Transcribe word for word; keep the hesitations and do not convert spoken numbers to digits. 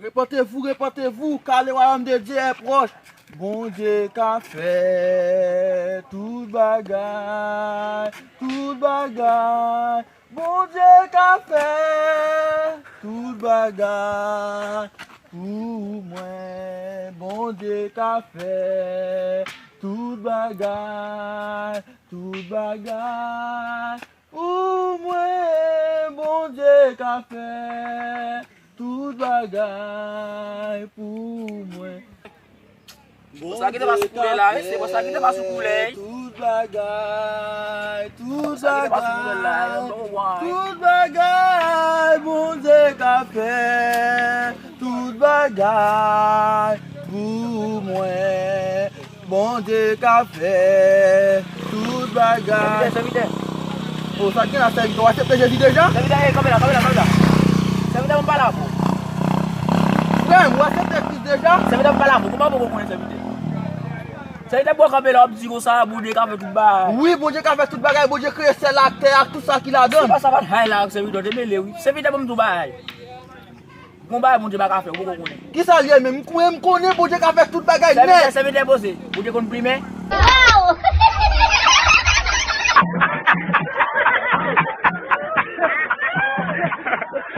Repentez-vous, repentez-vous, car le royaume de Dieu est proche. Bondye ka fè tout bagay, tout bagay. Bondye ka fè tout bagay pou mwen. Bondye ka fè tout bagay, tout bagay pou mwen. Bondye ka fè tout bagay pou mwen. Bon, sa ki te pa sou koulè la, wi, se bon, sa ki te pa sou koulè, wi. Tout bagay, tout bagay, tout bagay, Bondye ka fè tout bagay pou mwen. Bondye ka fè tout bagay. Sèvitè, sèvitè. O, sa gen la, sèvitè? Ou aksepte Jezi deja? Sèvitè, ey, kanpe la, kanpe la, kanpe la. Sèvitè, ban m pale avè w. Frè m, ou aksepte Kris deja? Sèvitè, ban m pale avè w. Kòman ou poko konnen, sèvitè? Sèvitè, bò kanpe la, w ap di konsa, Bondye ka fè tout bagay. Wi, Bondye ka fè tout bagay. Bondye kreye syèl la, tè a, ak tout sa ki ladan l. Se pa sa, pa t hay la, sèvitè, w te mele, wi. Sèvitè, ban m di w bagay. Gon bagay Bondye pa ka fè, ou poko konnen. Kisa l ye menm? M konnen, m konnen Bondye ka fè tout bagay nèt. Sèvitè, sèvitè, poze. Ou te konn plimen?